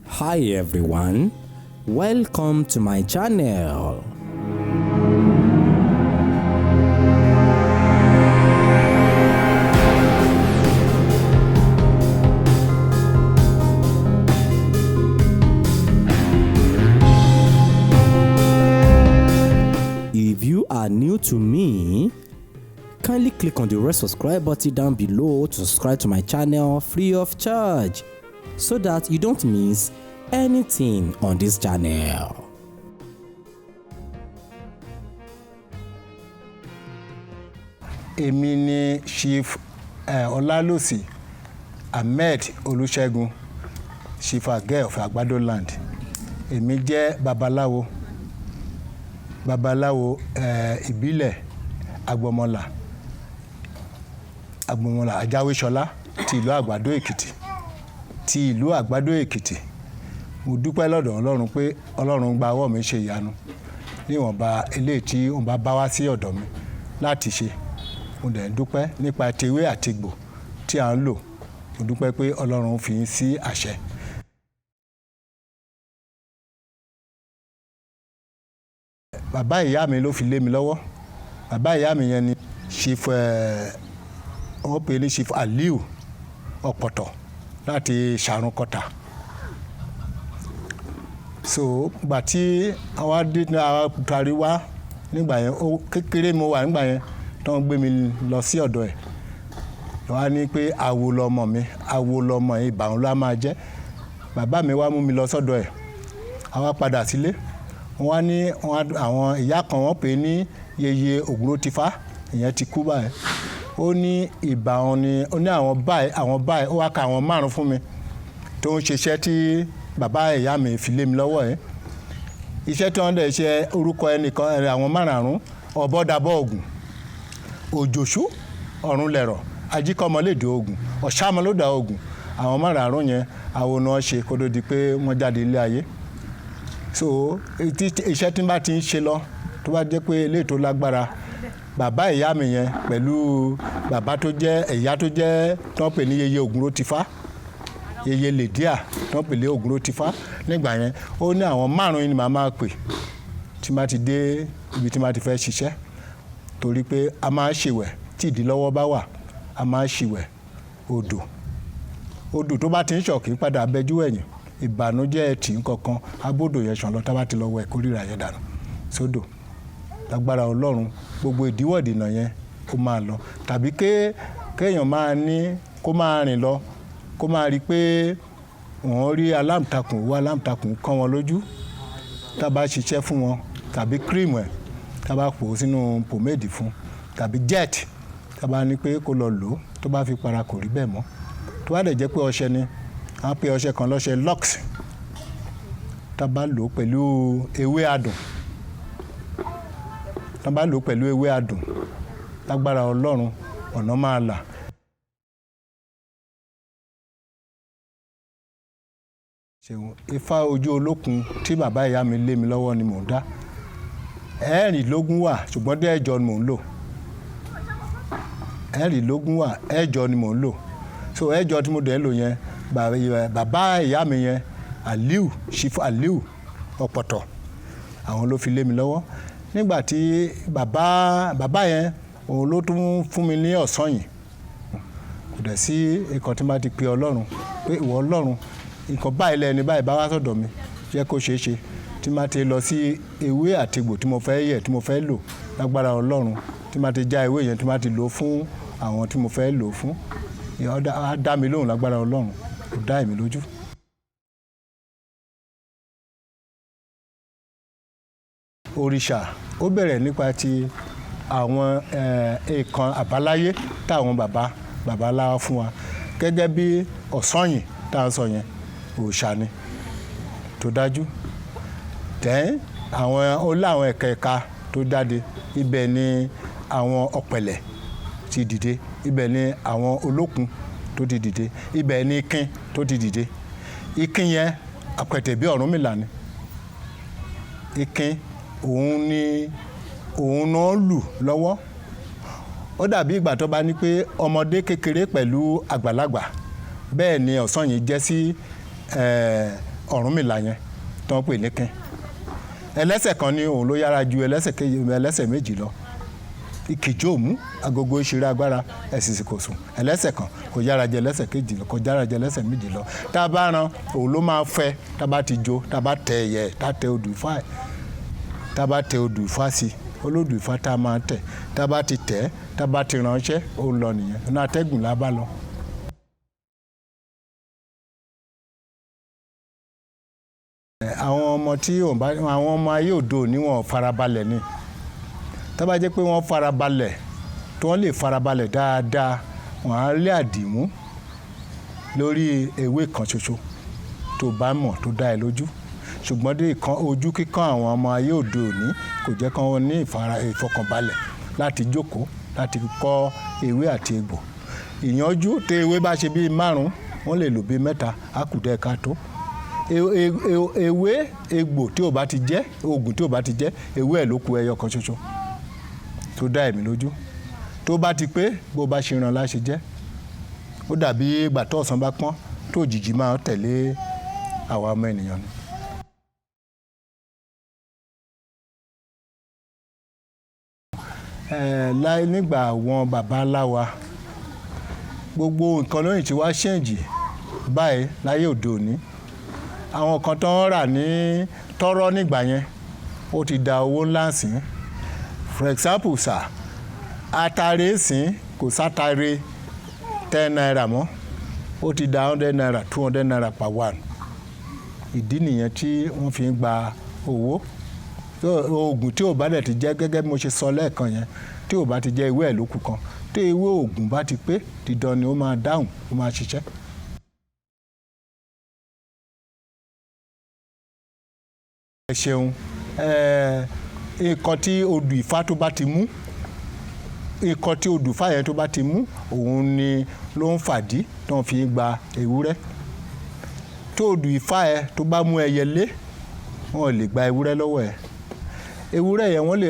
Hi everyone, welcome to my channel. If you are new to me, kindly click on the red subscribe button down below to subscribe to my channel free of charge so that you don't miss anything on this channel. Èmi ni Chief Ọlálòsì Ahmed Olùṣègùn, Chief Agẹ́ of Àgbàdo Land. Èmi jẹ́ babaláwo, babaláwo ìbílẹ̀ Agbọmọlà, Agbọmọlà Ajáwéṣọlá ti ìlú Àgbàdo Èkìtì, ti ìlú Àgbàdo Èkìtì. Mo dúpẹ́ lọ́dọ̀ Ọlọ́run pé Ọlọ́run gba ọwọ́ mi ṣe ìyanu níwọ̀nba eléyìí tí òun bá bá wá sí ọ̀dọ̀ mi láti ṣe. Mo dẹ̀ ń dúpẹ́ nípa tewé àtegbò tí à ń lò. Mo dúpẹ́ pé Ọlọ́run fi ń sí àṣẹ. Bàbá ìyá mi ló fi lé mi lọ́wọ́. Bàbá ìyá mi yẹn ni Chief wọ́n pè ní Chief Aliu Ọ̀pọ̀tọ̀ láti Sàrùnkọ̀tà. So gbà tí àwa dé, àwa tarí wá nígbà yẹn, ó kékeré mo wà nígbà yẹn tó ń gbé mi lọ sí ọ̀dọ̀ ẹ̀. Wọ́n á ní pé awo lọmọ mi, awo lọmọ yìí, ìbàrún ló máa jẹ́. Bàbá mi wá mú mi lọ sọ́dọ̀ ẹ̀. Àwa padà sílé. Wọ́n á ní àwọn ìyá kan, wọ́n pè é ní Yeye Ògúnrótifá, ìyẹn ti kú báyìí. Ó ní ìbàrún ni, ó ní àwọn báyìí, àwọn báyìí, ó wá ka àwọn márùn fún mi tó ń ṣiṣẹ́ tí bàbá ìyá mi fi lé mi lọ́wọ́ ẹ̀. Iṣẹ́ tí wọ́n dẹ̀ ṣe, orúkọ ẹnìkan, àwọn márààrún: ọ̀bọ̀dàbọ̀ ògùn, òjòṣú, ọ̀run lẹ̀rọ̀, ajíkọ́mọlédè ògùn, ọ̀ṣàmọlódà ògùn. Àwọn márààrún yẹn, àwọn náà ṣe kó tó di pé wọ́n jáde ilé ayé. So iṣẹ́ tí n bá ti ń ṣe lọ, tó bá jẹ́ pé eléyìí tó lágbára, bàbá ìyá mi yẹn pẹ̀lú bàbá tó jẹ́ ìyá tó jẹ́ tó ń pè ní Yeye Ògúnrótifá, Yeye Lèdíà tó ń pè ní Ògúnrótifá nígbà yẹn, ó ní àwọn márùn-ún ni màá máa pè tí má ti dé ibi tí má ti fẹ́ ṣiṣẹ́, torí pé a máa ń ṣèwẹ̀ tí ìdílọ́wọ́ bá wà. A máa ń ṣìwẹ̀ odò, odò tó bá ti ń ṣọ̀kì padà bẹjú ẹ̀yìn, ìbànújẹ́ tì ń kankan abódò yẹn ṣàn lọ. Tá bá ti lọ wẹ̀ kórìíra yẹn dànù sódò, lágbára Ọlọ́run, gbogbo ìdíwọ́ ìdènà yẹn ó máa lọ. Tàbí kéèyàn máa ní kó máa rìn lọ, kó máa rí i pé wọ́n rí aláǹtakùn, owó aláǹtakùn kán wọn lójú, tá a bá ṣiṣẹ́ fún wọn, tàbí cream ẹ̀ tá a bá pò ó sínú pomade fún, tàbí jet tá a bá ní pé kó lọ lò ó, tó bá fi para, kò rí bẹ́ẹ̀ mọ́. Tó bá dẹ̀ jẹ́ pé ọṣẹ ni, á pe ọṣẹ kan lọ́ṣẹ Lux, tá a bá lò ó pẹ̀lú ewé adùn, tá a bá lò ó pẹ̀lú ewé adùn, lágbára Ọlọ́run, ọ̀nà máa là. Ṣeun. Ifá ojú olókun tí bàbá ìyá mi lé mi lọ́wọ́ ni mò ń dá. 24 wà, ṣùgbọ́n dé ẹ̀jọ ni mò ń lò. 24 wà, ẹ̀jọ ni mò ń lò. So ẹ̀jọ tí mo dẹ̀ ń lò yẹn, bàbá ìyá mi yẹn, Aliu, Chief Aliu Ọ̀pọ̀tọ̀, àwọn ló fi lé mi lọ́wọ́. Nígbà tí bàbá yẹn, òun ló tún fún mi ní ọ̀sán yìí. Kò dẹ̀ sí nǹkan tí n bá ti pe Ọlọ́run pé, "Ìwọ Ọlọ́run, nǹkan báyìí lẹ́ni báyìí bá wá sọ̀dọ̀ mi, jẹ́ kó ṣeé ṣe," tí n bá ti lọ sí ewé àtegbò tí mo fẹ́ yẹ̀, tí mo fẹ́ lò, lágbára Ọlọ́run, tí n bá ti já ewé yẹn, tí n bá ti lò fún àwọn tí mo fẹ́ lò fún, á dá mi lóhùn lágbára Ọlọ́run. Ó dá èmi lójú. Òrìṣà, ó bẹ̀rẹ̀ nípa ti àwọn nǹkan àbáláyé táwọn bàbá bàbá ńlá fún wa, gẹ́gẹ́ bí ọ̀sányìn tá a sọ yẹn, òòṣà ni tó dájú. Tẹ́ àwọn ó láwọn ẹ̀ka ẹ̀ka tó jáde. Ibẹ̀ ni àwọn ọ̀pẹ̀lẹ̀ ti dìde, ibẹ̀ ni àwọn olókun tó ti dìde, ibẹ̀ ni ikin tó ti dìde. Ikin yẹn, àpẹtẹ bí Ọ̀rúnmìlà ni ikin. Òun ni òun náà lù lọ́wọ́. Ó dàbí ìgbà tó bá ní pé ọmọdé kékeré pẹ̀lú àgbàlagbà. Bẹ́ẹ̀ ni ọ̀sán yìí jẹ́ sí. Ọ̀rúnmìlà yẹn tó ń pè ní kín. Ẹlẹ́sẹ̀ kan ní òun ló yára ju ẹlẹ́sẹ̀ kejì, ẹlẹ́sẹ̀ méjì lọ. Ìkìjọ òmú agogo ìṣeré agbára ẹ̀sìsì kò sùn. Ẹlẹ́sẹ̀ kan kò yára jẹ ẹlẹ́sẹ̀ kejì lọ, kò yára jẹ ẹlẹ́sẹ̀ méjì lọ. Tá a bá ran òun ló máa fẹ́. Tá a bá ti jó, tá a bá tẹ ẹyẹ, tá a tẹ odù Ifá ẹ̀, tá a bá tẹ odù Ifá sí olódù Ifá tá a máa tẹ̀, tá a bá ti tẹ̀, tá a bá ti ránṣẹ́, ó ń lọ nìyẹn. Inú atẹ́gùn la bá lọ. Àwọn ọmọ tí ò bá, àwọn ọmọ ayé òde òní, wọn ò farabalẹ̀ ni. Tó bá jẹ́ pé wọ́n farabalẹ̀, tí wọ́n lè farabalẹ̀ dáadáa, wọ́n á lé àdìmú lórí ewé kan ṣoṣo tó bá mọ̀ tó dá ẹ lójú. Ṣùgbọ́n dé ìkan ojú kíkan àwọn ọmọ ayé òde òní kò jẹ́ kí wọ́n ní ìfọkànbalẹ̀ láti jókòó láti kọ́ ewé àti egbò. Ìyànjú tí ewé bá ṣe bíi márùn-ún, wọ́n lè lò bíi mẹ́ta, á kù díẹ̀ ká tó. Ewé egbò tí ò bá ti jẹ́ oògùn, tí ò bá ti jẹ́ ewé ẹ̀ ló ku ẹyọ kan ṣoṣo tó dá ẹ̀mí lójú, tó bá ti pé bó bá ṣe ràn láṣẹ jẹ́. Ó dàbí ìgbà tó ọ̀sán bá pọ́n tó òjìji máa tẹ̀lé àwa ọmọ ènìyàn ni. Láì nígbà àwọn baba ńlá wa, gbogbo nǹkan lóyìn tí wá ṣẹ̀ǹjì báyìí láyé òde òní. Àwọn kan tó ń rà ní tọ́rọ́ nígbà yẹn, ó ti da owó ńlá sí. For example sir, atare sìn, kò sátare ₦10 mọ́, ó ti da ₦100, ₦200 per one. Ìdí nìyẹn tí wọ́n fi ń gba owó. Oògùn tí ò bá dẹ̀ ti jẹ́, gẹ́gẹ́ bí mo ṣe sọ lẹ́ẹ̀kan yẹn, tí ò bá ti jẹ́ ewé ẹ̀ ló kù kan, tí ewé oògùn bá ti pé, dídán ni ó máa dáhùn, ó máa ṣiṣẹ́. Ẹ ṣeun. Nǹkan tí odù Ifá tó bá ti mú, nǹkan tí odù Ifá yẹn tó bá ti mú, òun ni ló ń fàdí tó ń fi gba ewúrẹ́. Tó odù Ifá ẹ tó bá mú ẹyẹlé, wọn ò lè gba ewúrẹ́ lọ́wọ́ ẹ. Ewúrẹ́ yẹn, wọ́n lè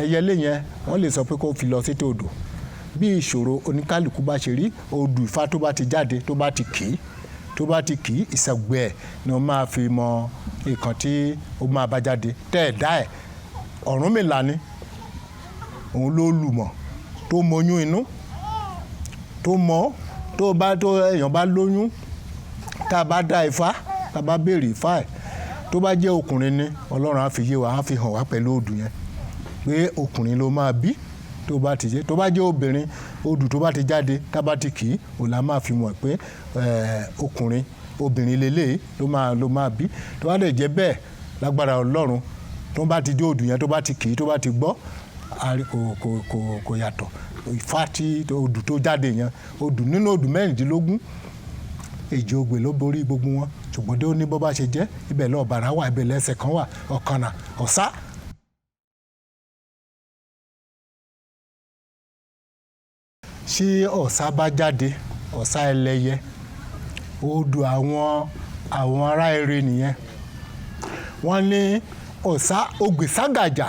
ẹyẹlé yẹn, wọ́n lè sọ pé kó fi lọ sí odò. Bí ìṣòro oníkálukú bá ṣe rí, odù Ifá tó bá ti jáde, tó bá ti kì í, tó bá ti kì í, ìsọ̀gbẹ́ ẹ̀ ni wọ́n máa fi mọ nǹkan tí ó máa bá jáde. Tẹ́ ẹ̀ dá ẹ̀, Ọ̀rúnmìlà ni òun ló lùmọ̀ tó mọyún inú, tó mọ̀ tó bá tó èèyàn bá lóyún, tá a bá dá Ifá, tá a bá béèrè Ifá ẹ̀, tó bá jẹ́ ọkùnrin ni, Ọlọ́run á fi yé wa, á fi hàn wá pẹ̀lú odù yẹn pé ọkùnrin ló máa bí. Tó bá ti jẹ́, tó bá jẹ́ obìnrin, odù tó bá ti jáde, tá a bá ti kì í, òun la máa fi mọ̀ pé ọkùnrin, obìnrin lélẹ́yìí ló máa bí. Tó bá dẹ̀ jẹ́ bẹ́ẹ̀, lágbára Ọlọ́run, tó bá ti dé odù yẹn, tó bá ti kì í, tó bá ti gbọ́, kò yàtọ̀. Ifá tí odù tó jáde yẹn, odù nínú odù 16, èjì ogbè ló borí gbogbo wọn. Ṣùgbọ́n dé ó ní bó bá ṣe jẹ́, ibẹ̀ lọ́ọ́ bàrà wà, ibẹ̀ lẹ́sẹ̀ kan wà, ọ̀kànà ọ̀sá. Ṣé ọ̀sá bá jáde, ọ̀sá ẹlẹ́yẹ, odù àwọn ará eré nìyẹn. Wọ́n ní ọ̀sá ògbèságàjà,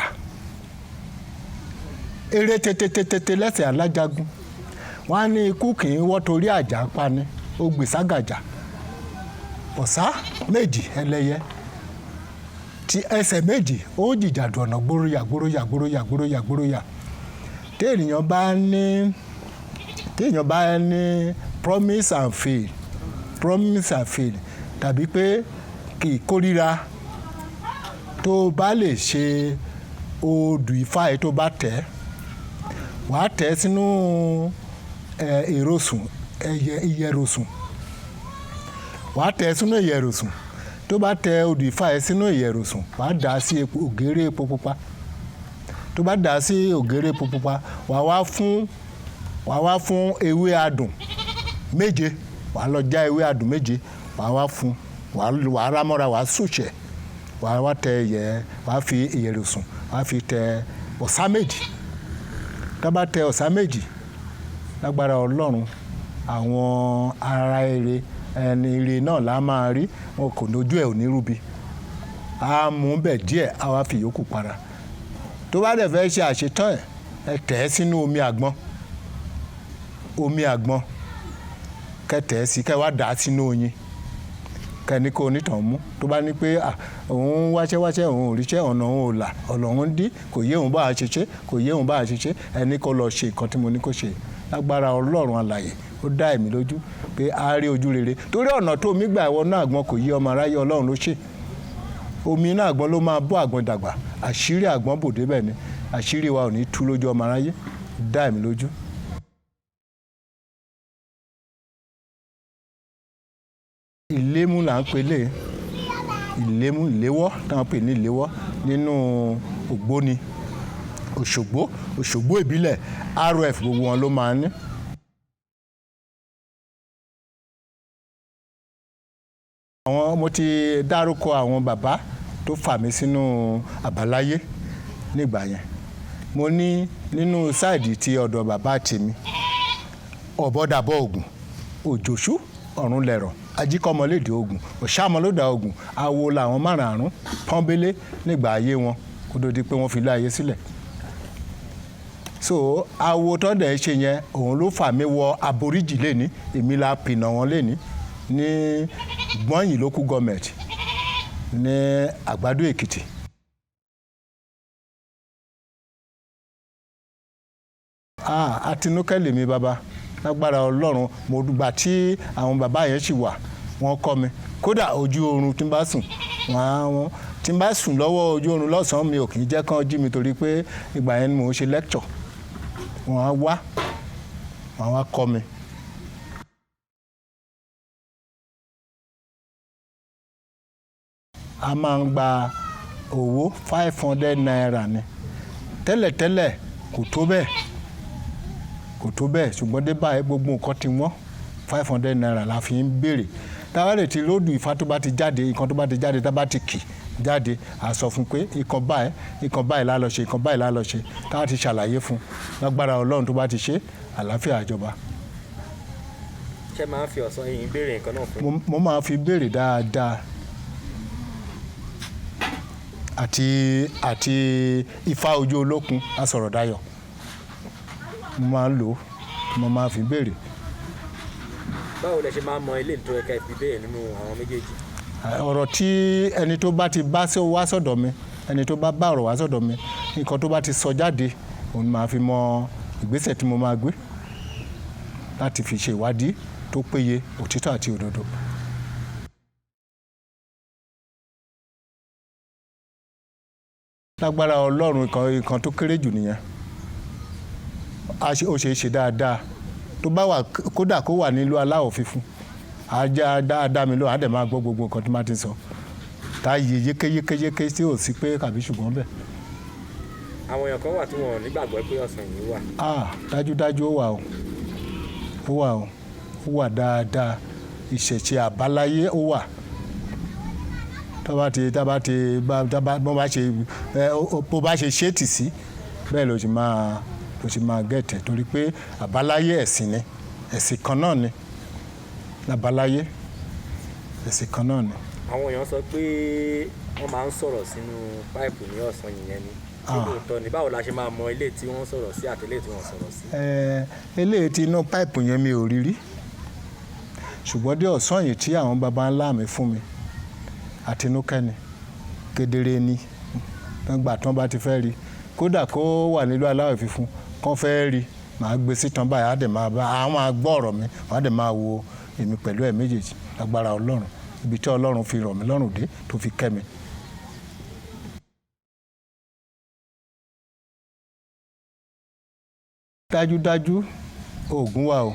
eré tètè lẹ́sẹ̀ alájagun. Wọ́n á ní ikú kì í wọ́ torí àjà pani. Ògbèságàjà, ọ̀sá méjì ẹlẹ́yẹ tí ẹsẹ̀ méjì, ó jìjàdù ọ̀nà gbóróyà gbóróyà gbóróyà gbóróyà gbóróyà. Téèyàn bá ní promise and fail, promise and fail, tàbí pé kì í kórira, tó bá lè ṣe odù Ifá yìí, tó bá tẹ̀, wàá tẹ̀ sínú èrosùn, ẹyẹ ìyẹ̀rosùn, wàá tẹ̀ sínú ìyẹ̀rosùn. Tó bá tẹ odù Ifá yìí sínú ìyẹ̀rosùn, wàá dà á sí epo ògèrè, epo pupa. Tó bá dà á sí ògèrè epo pupa, wàá wá fún ewé adùn méje. Wàá lọ já ewé adùn méje, wàá wá fún, wàá rámọ́ra, wàá sùṣẹ̀, wàá wá tẹ ẹyẹ, wàá fi ìyẹ̀rosùn, wàá fi tẹ ọ̀sá méjì. Tó bá tẹ ọ̀sá méjì, lágbára Ọlọ́run, àwọn ará ire, ẹni ire náà la máa rí. Wọn kò lójú ẹ̀ ò ní rúbi. Á mú bẹ̀ díẹ̀, á wá fi ìyókù para. Tó bá dẹ̀ fẹ́ ṣe àṣetán ẹ̀, ẹ tẹ̀ ẹ́ sínú omi àgbọn, omi àgbọn kẹ́ tẹ̀ ẹ́ sí, kẹ́ wá dà á sínú oyin. Kẹ́ni kó onítàn mú tó bá ní pé òun wáṣẹ́wáṣẹ́, òun ò ríṣẹ́, ọ̀nà òun ò là, ọ̀nà òun dí, kò yé òun bá a ṣe ṣe, kò yé òun bá a ṣe ṣe, ẹni kó lọ ṣe nǹkan tí mo ní kó ṣe. Lágbára Ọlọ́run alààyè, ó dá èmi lójú pé a rí ojú rere, torí ọ̀nà tó omi gbà wọnú àgbọn kò yé ọmọ aráyé, Ọlọ́run ló ṣe. Omi inú àgbọn ló máa bọ́ àgbọn dàgbà, àṣírí àgbọn bò débẹ̀ ni, àṣírí wa ò ní tú lójú ọmọ aráyé, dá èmi lójú. Ìlémú là ń pè lé ìlémú, ìléwọ́ táwọn pè ní ìléwọ́ nínú ògbóni Òṣogbo, Òṣogbo ìbílẹ̀ RF, gbogbo wọn ló máa ń ní. Àwọn mo ti dárúkọ àwọn bàbá tó fà mí sínú àbáláyé nígbà yẹn. Mo ní nínú side ti ọ̀dọ̀ bàbá tèmi, ọ̀bọ̀dàbọ̀ Ògùn, Òjòṣú, Ọ̀rúnlẹ̀rọ̀, Ajíkọ́mọlédè Ògùn, Ọ̀ṣàmọlódà Ògùn, awo làwọn márààrún pọ́nbélé nígbà ayé wọn kó tó di pé wọ́n fi ilé ayé sílẹ̀. So awo tọ́dẹ̀ ṣe yẹn, òun ló fà mí wọ aboríjì lẹ́ni, èmi la pìnà wọn lẹ́ni ní Gbọ́nyìn local government ní Àgbàdo Èkìtì. Ah, Àtinúkẹ́ lèmi bàbá, lágbára Ọlọ́run. Mo gbà tí àwọn bàbá yẹn sì wà, wọ́n kọ́ mi. Kódà ojú oorun tí n bá sùn, wọ́n tí n bá sùn lọ́wọ́ ojú oorun lọ́sàn-án, mi ò kì í jẹ́ kán jí mi, torí pé ìgbà yẹn ni mò ń ṣe lecture. Wọ́n á wá, wọ́n á wá kọ́ mi. A máa ń gba owó ₦500 ni tẹ́lẹ̀tẹ́lẹ̀. Kò tó bẹ́ẹ̀, kò tó bẹ́ẹ̀, ṣùgbọ́n dé báyìí gbogbo nǹkan ti wọ́n. ₦500 la fi ń béèrè. Táwa lè ti lódù Ifá tó bá ti jáde, nǹkan tó bá ti jáde, tá bá ti kì jáde, a sọ fún pé nǹkan báyìí, nǹkan báyìí la lọ ṣe, nǹkan báyìí la lọ ṣe. Táwa ti ṣàlàyé fún, lágbára Ọlọ́run, tó bá ti ṣe, àlàáfíà àjọba. Ṣé máa ń fi ọ̀sán yìí béèrè nǹkan náà fún? Mo máa fi béèrè dáadáa, àti Ifá ojú olókun asọ̀rọ̀dayọ̀, mo máa ń lò ó, mo máa fi béèrè. Báwo lẹ ṣe máa ń mọ ilé ìtura ẹ̀ka ìfi béèrè nínú àwọn méjèèjì? Ọ̀rọ̀ tí ẹni tó bá ti bá wá sọ̀dọ̀ mi, ẹni tó bá bá ọ̀rọ̀ wá sọ̀dọ̀ mi, nǹkan tó bá ti sọ jáde, òun máa fi mọ ìgbésẹ̀ tí mo máa gbé láti fi ṣe ìwádìí tó péye, òtítọ́ àti òdodo. Lágbára Ọlọ́run, nǹkan tó kéré jù nìyẹn. Ó ṣe é ṣe dáadáa tó bá wà, kódà kó wà nílùú aláwọ̀ funfun, ajá dáadáa mi ló á dẹ̀ máa gbọ́ gbogbo nǹkan tó máa ti sọ, tá a yẹ yékéyékéyéké tí ò sí pé kàbí ṣùgbọ́n bẹ́ẹ̀. Àwọn èèyàn kan wà tí wọn ò nígbàgbọ́ pé ọ̀sán yìí wà. Ah, dájúdájú ó wà o, ó wà o, ó wà dáadáa. Ìṣẹ̀ṣe àbáláyé ó wà. Tó bá ti tá bá ti bá tá bá bó bá ṣe ẹ bó bá ṣe ṣe tì sí bẹ́ẹ̀ ló ṣe máa gẹ̀tẹ̀, torí pé àbáláyé ẹ̀sìn ni, ẹ̀sìn kan náà ni àbáláyé, ẹ̀sìn kan náà ni. Àwọn èèyàn sọ pé wọ́n máa ń sọ̀rọ̀ sínú páìpù ní ọ̀sán yìí yẹn ni. Ṣé lóòótọ́ ni? Báwo la ṣe máa mọ ilé tí wọ́n sọ̀rọ̀ sí àti ilé tí wọ́n sọ̀rọ̀ sí? Eléyìí tí inú páìpù yẹn, mi ò rí rí, ṣùgbọ́n dé ọ̀sán yìí tí àwọn baba ńlá mi fún mi, àtinúkẹ́ ni, kedere ni. Nígbà tí wọ́n bá ti fẹ́ rí, kódà kó wà nílùú aláwọ̀ funfun, kán fẹ́ rí, màá gbé sítan báyìí, á dẹ̀ máa bá àwọn máa gbọ́ ọ̀rọ̀ mi, wọ́n á dẹ̀ máa wo èmi pẹ̀lú ẹ̀ méjèèjì. Lágbára Ọlọ́run, ibi tí Ọlọ́run fi rọ̀ mí lọ́rùn dé, tó fi kẹ́ mi. Dájúdájú oògùn wà o,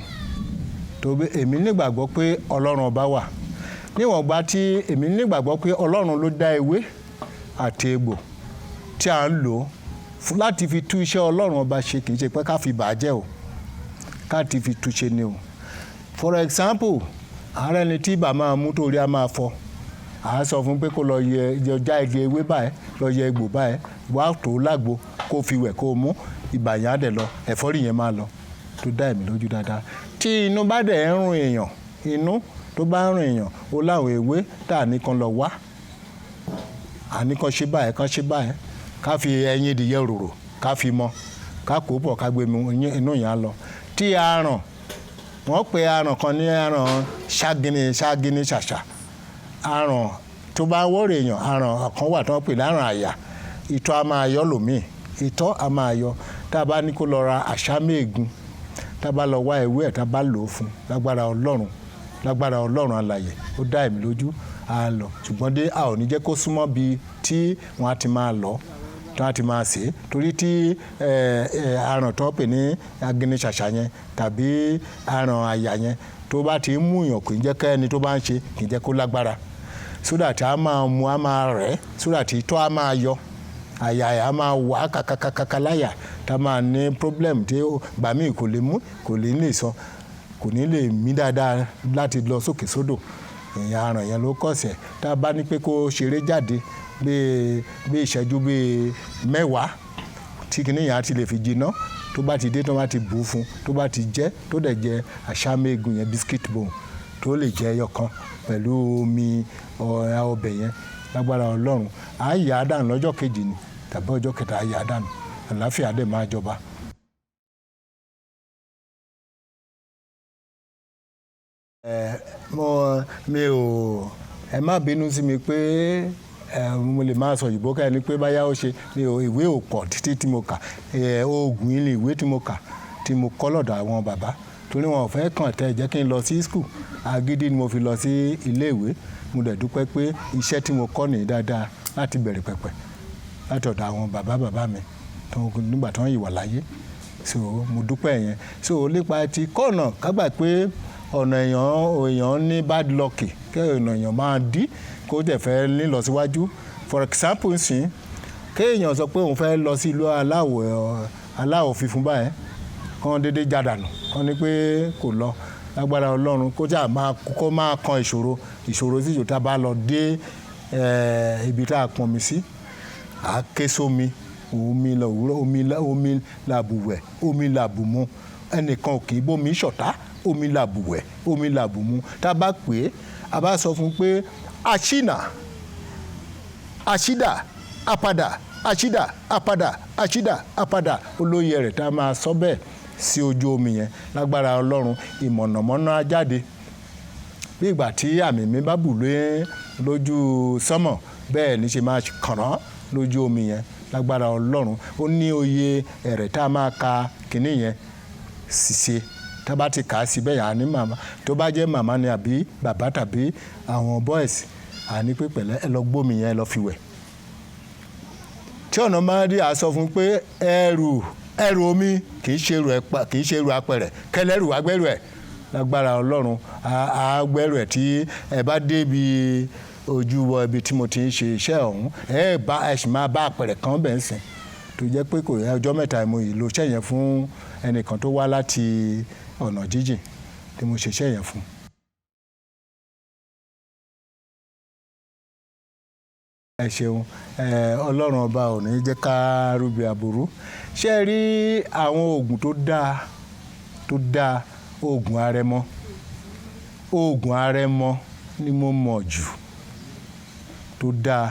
tó bí èmi nígbàgbọ́ pé Ọlọ́run ọba wà, níwọ̀n gba tí èmi nígbàgbọ́ pé Ọlọ́run ló dá ewé àti egbò tí à ń lò fún láti fi tú iṣẹ́ Ọlọ́run ọba ṣe. Kì í ṣe pé ká fi bà á jẹ́ o, ká ti fi tú ṣe ni o. For example, ààrẹ ni tí ibà máa mú torí a máa fọ, à á sọ fún pé kó lọ yẹ yẹ já igi ewé báyìí, lọ yẹ egbò báyìí wá, tó lágbo, kó fi wẹ̀, kó mú, ibà yẹn á dẹ̀ lọ, ẹ̀fọ́rí yẹn máa lọ. Tó dá ẹ̀mí lójú dáadáa. Tí inú bá dẹ̀ ń rùn èèyàn, inú tó bá ń rùn èèyàn, ó láwọn ewé tá à ní kan lọ wá, àní kan ṣe báyìí, kan ṣe báyìí, ká fi ẹyin ìdìyẹ òróró, ká fi mọ, ká kó pọ̀, ká gbé mu, inú yẹn á lọ. Tí aràn, wọ́n pe aràn kan ní aràn ṣágínní ṣágínní ṣàṣà. Àrùn tó bá wọ́ọ̀rọ̀ èèyàn, àrùn kan wà tó ń pè lárùn àyà, ìtọ̀ a máa yọ lòmíì, ìtọ̀ a máa yọ. Tá a bá ní kó lọ ra àṣàmẹ́ẹ̀gùn, tá a bá lọ wá ewé ẹ̀, tá a bá lò ó fún, lágbára Ọlọ́run, lágbára Ọlọ́run alààyè, ó dá ẹ̀mí lójú, á lọ. Ṣùgbọ́n dé, a ò ní jẹ́ kó súnmọ́ bíi tí wọ́n á ti máa lọ, tí wọ́n á ti máa sè é, torí tí àrùn tó ń pè ní aginiṣàṣà yẹn tàbí àrùn àyà yẹn tó bá ti ń mú èèyàn, kì í jẹ́ kẹ́ni tó bá ń ṣe, kì í jẹ́ kó lágbára, so that a máa mu, a máa rẹ̀, so that ìtọ̀ a máa yọ, àyà a máa wà kàkàkàkà láyà, tá a máa ní problem tí gbà míì kò lè mú, kò lè lè sọ, kò ní lè mí dáadáa láti lọ sókè sódò. Ìyẹn àrùn yẹn ló kọ̀sẹ̀. Tá a bá ní pé kó ṣeré jáde bí ìṣẹ́jú bíi 10 tí kìíní yẹn á ti lè fi jiná, tó bá ti dé, tó bá ti bù ú fún, tó bá ti jẹ, tó dẹ̀ jẹ àṣàmẹ́gùn yẹn, biscuit bone, tó lè jẹ ẹyọ kan pẹ̀lú omi ọbẹ̀ yẹn, lágbára Ọlọ́run, á yà á dànù lọ́jọ́ kejì ni tàbí ọjọ́ kẹta, á yà á dànù, àlàáfíà dẹ̀ máa jọba. Mo mi ò, ẹ má bínú sí mi pé mo lè máa sọ òyìnbó ká ẹni pé báyà ó ṣe mi ò, ìwé ò pọ̀ títí tí mo kà. Oògùn ilé ìwé tí mo kà, tí mo kọ́ lọ́dọ̀ àwọn bàbá, torí wọn ò fẹ́ kàn tẹ́ jẹ́ kí n lọ sí school. Agídí ni mo fi lọ sí ilé ìwé. Mo dẹ̀ dúpẹ́ pé iṣẹ́ tí mo kọ́ nìyí dáadáa láti bẹ̀rẹ̀ pẹ̀pẹ̀ láti ọ̀dọ̀ àwọn bàbá bàbá mi nígbà tó ń yìí wà láyé. So mo dúpẹ́ yẹn. So nípa ti kọ́nà kágbà pé ọ̀nà èèyàn ní bad luck, kí ọ̀nà èèyàn máa dí, kó dẹ̀ fẹ́ ní lọ síwájú. For example nsìn, kéèyàn sọ pé òun fẹ́ lọ sí ìlú aláwọ̀ funfun báyẹn, kán dédé jádànù, kán ní pé kò lọ, lágbára Ọlọ́run, kó jà máa kó máa kan ìṣòro ìṣòro sí ìṣòro. Tá a bá lọ dé ibi tá a pọnmi sí, à á ké sómi, omi lọ òwúrọ̀, omi làbùwẹ̀, omi làbùmu, ẹnìkan ò kì í bómi ṣọ̀tá, omi làbùwẹ̀, omi làbùmu. Tá a bá pè é, a bá sọ fún un pé àṣìnà, àṣìdà àpàdà, àṣìdà àpàdà, àṣìdà àpàdà, olóyè rẹ̀, tá a máa sọ bẹ́ẹ̀ sí ojú omi yẹn, lágbára Ọlọ́run, ìmọ̀nàmọ́ná á jáde. Bí ìgbà tí àmì mi bá bù lé lójú sánmọ̀, bẹ́ẹ̀ ní ṣe máa kànrán lójú omi yẹn, lágbára Ọlọ́run. Ó ní oye ẹ̀rẹ̀ tá a máa ka kínní yẹn ṣiṣe. Tá a bá ti kà á sí bẹ́ẹ̀ yà á ní màmá, tó bá jẹ́ màmá ni àbí bàbá tàbí àwọn boys, àní pé pẹ̀lẹ́, ẹ lọ gbómi yẹn, ẹ lọ fi wẹ̀. Tí ọ̀nà máa rí, a sọ fún pé ẹrù omi kì í ṣe ẹrù ẹ̀pà, kì í ṣe ẹrù apẹ̀rẹ̀, kẹlẹ́rù agbẹ́rù ẹ̀, lágbára Ọlọ́run, agbẹ́rù ẹ̀. Tí ẹ bá débi ojú wọ ibi tí mo ti ń ṣe iṣẹ́ ọ̀hún, ẹ bá ẹ sì máa bá apẹ̀rẹ̀ kan bẹ̀ ń sìn, tó jẹ́ pé kò yẹ ọjọ́ 3 mo yìí lo iṣẹ́ yẹn fún ẹnìkan tó wá láti ọ̀nà jíjìn tí mo ṣe iṣẹ́ yẹn fún. Ẹ ṣeun. Ọlọ́run ọba ò ní jẹ́ ká rúbi àbúrú. Ṣé ẹ rí àwọn oògùn tó dáa tó dáa? Oògùn arẹmọ, oògùn arẹmọ ni mo mọ̀ jù tó dáa,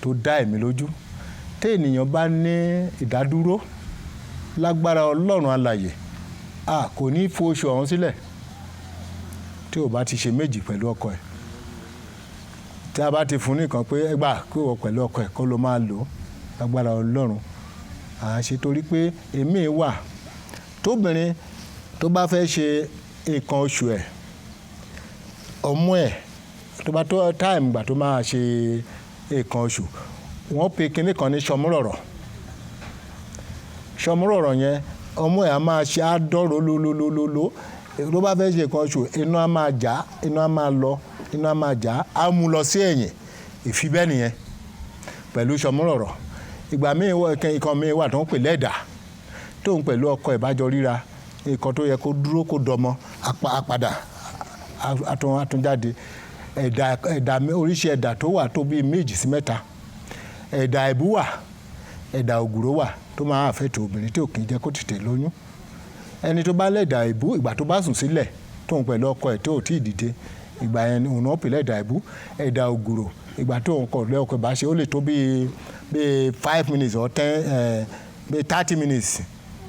tó dá ẹ̀mí lójú. Tí ènìyàn bá ní ìdádúró, lágbára Ọlọ́run alààyè, a kò ní fo oṣù ọ̀hún sílẹ̀ tí ò bá ti ṣe méjì pẹ̀lú ọkọ ẹ̀. Tí a bá ti fún nìkan pé ẹ gbà kó wọ pẹ̀lú ọkọ ẹ̀ kó ló máa lò ó, lágbára Ọlọ́run, à ń ṣe, torí pé èmi wà tóbìnrin tó bá fẹ́ ṣe nǹkan oṣù ẹ̀, ọmú ẹ̀ tó bá tó time gbà tó máa ṣe nǹkan oṣù, wọ́n pe kinní kan ní ṣọmúrọ̀rọ̀. Ṣọmúrọ̀rọ̀ yẹn, ọmú ẹ̀ á máa ṣe àádọ́rọ̀ lólólólóló. Tó bá fẹ́ ṣe nǹkan oṣù, inú á máa jà, inú á máa lọ, inú á máa jà, á mú lọ sí ẹ̀yìn ìfibẹ́ nìyẹn pẹ̀lú ṣọmúrọ̀rọ̀. Ìgbà míì wọ ìkan míì wà tó ń pè lẹ́dà, tó ń pẹ̀lú ọkọ ìbájọ ríra, nǹkan tó yẹ kó dúró kó dọmọ apadà atúnjáde. Ẹ̀dà oríṣi ẹ̀dà tó wà tó bíi 2 sí 3. Ẹ̀dà ẹ̀bú wà, ẹ̀dà ògùrò wà tó máa àfẹ́tò obìnrin tí ò kì í jẹ́ kó tètè lóyún. Ẹni tó bá lẹ̀dà ẹ̀bú, ìgbà tó bá sùn sílẹ̀ tó ń pẹ̀lú ọkọ ẹ̀ tó ò tí ì dìde, ìgbà yẹn òun náà pè lẹ́dà ẹ̀bú. Ẹ̀dà ògùrò, ìgbà tó ń kọ̀ lẹ́ ọkọ ẹ̀ bá ṣe, ó lè tó bíi 5 minutes or 10, bíi 30 minutes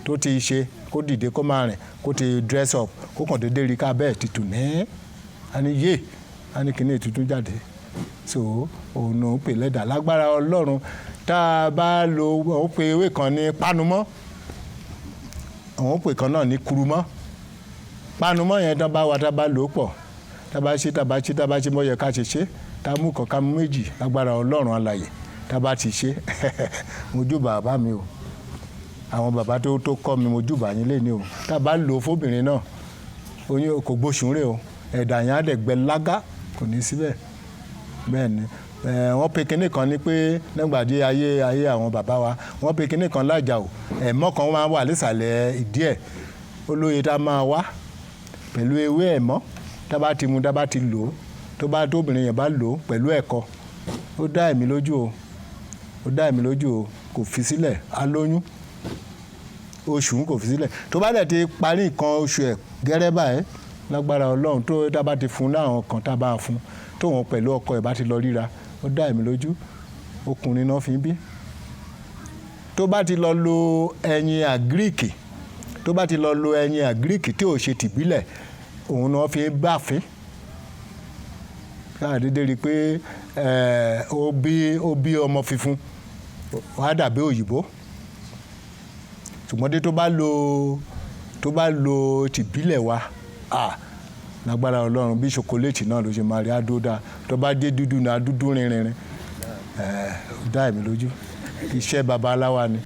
tó ti ṣe, kó dìde kó máa rìn, kó ti dress up, kó kàn déédéé rí ká bẹ́ẹ̀ ti tù ní. A ní yé, a ní kíní ètùtù jáde. So òun ló ń pè lẹ́dà lágbára Ọlọ́run. Tá a bá lo, òun pe ewé kan ní panumọ́, òun pè kan náà ní kurumọ́. Panumọ́ yẹn tán bá wa, tá a bá lò ó pọ̀, tá a bá ṣe, tá a bá ṣe, tá a bá ṣe mọ́ yẹ ká ṣe ṣe, tá a mú kan, ká mú méjì, lágbára Ọlọ́run alàyè, tá a bá ti ṣe. Mo júbà bàbá mi o, àwọn bàbá tó kọ́ mi, mo júbà yín lé ní o. Tá a bá lò ó fóbìnrin náà, oyún kò gbóṣùn rè o, ẹ̀dà yẹn á dẹ̀ gbẹ lágá, kò ní síbẹ̀. Bẹ́ẹ̀ ni wọ́n pe kinní kan ní pé nígbà tí ayé àwọn bàbá wa, wọ́n pe kinní kan lájà o. Ẹ̀mọ́ kan máa wà nísàlẹ̀ ìdí ẹ̀, olóye tá a máa wá pẹ̀lú ewé ẹ̀mọ́, tá a bá ti mu, tá a bá ti lò ó, tó bá tóbìnrin yẹn bá lò ó pẹ̀lú ẹ̀kọ, ó dá ẹ̀mí lójú o, ó dá ẹ̀mí lójú o, kò fi sílẹ̀, á lóyún. Oṣù kò fi sílẹ̀. Tó bá dẹ̀ ti parí nǹkan oṣù ẹ̀ gẹ́rẹ́ báyìí, lágbára Ọlọ́run, tó tá a bá ti fún láwọn kan, tá a bá fún tóun pẹ̀lú ọkọ ẹ̀ bá ti lọ ríra, ó dá ẹ̀mí lójú, ọkùnrin náà fi ń bí. Tó bá ti lọ lo ẹyin àgíríkì, tó bá ti lọ lo ẹyin àgíríkì tí ò ṣe tìbílẹ̀, òun náà fi ń báfín. Káà dédé rí i pé ó bí ọmọ funfun, wàá dàbí òyìnbó. Ṣùgbọ́n dé tó bá lo tìbílẹ̀ wa, à lágbára Ọlọ́run, bí ṣokoléètì náà ló ṣe máa rí, àdó dáa. Tó bá dé dúdú náà, dúdú rinrinrin. Ó dá ẹ̀mí lójú, iṣẹ́ babaláwa ni.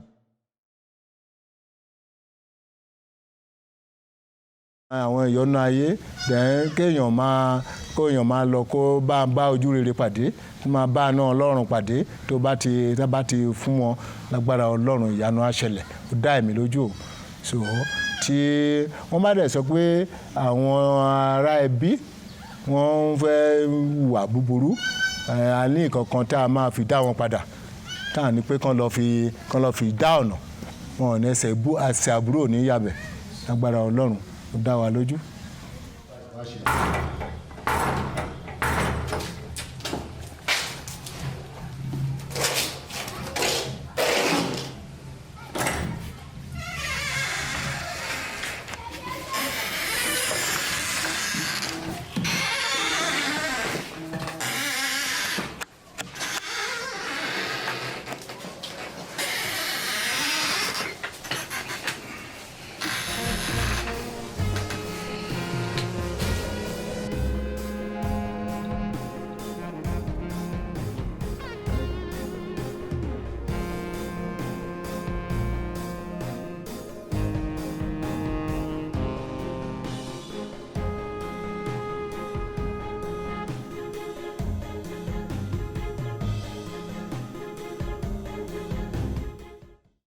Àwọn ìyọnu ayé dẹ̀, kéèyàn máa lọ, kó bá ojú rere pàdé, kó máa bá àánú Ọlọ́run pàdé. Tó bá ti fún wọn, lágbára Ọlọ́run, ìyanu á ṣẹlẹ̀. Ó dá ẹ̀mí lójú o. So tí wọ́n bá dẹ̀ sọ pé àwọn ará ẹbí wọ́n ń fẹ́ hùwà búburú, a ní nǹkan kan tá a máa fi dá wọn padà, tá a ní pé kán lọ fi dá ọ̀nà wọn ò ní ẹsẹ̀ bú ẹsẹ̀ àbúrò ní yàbẹ̀, lágbára Ọlọ́run. Ó dá wa lójú.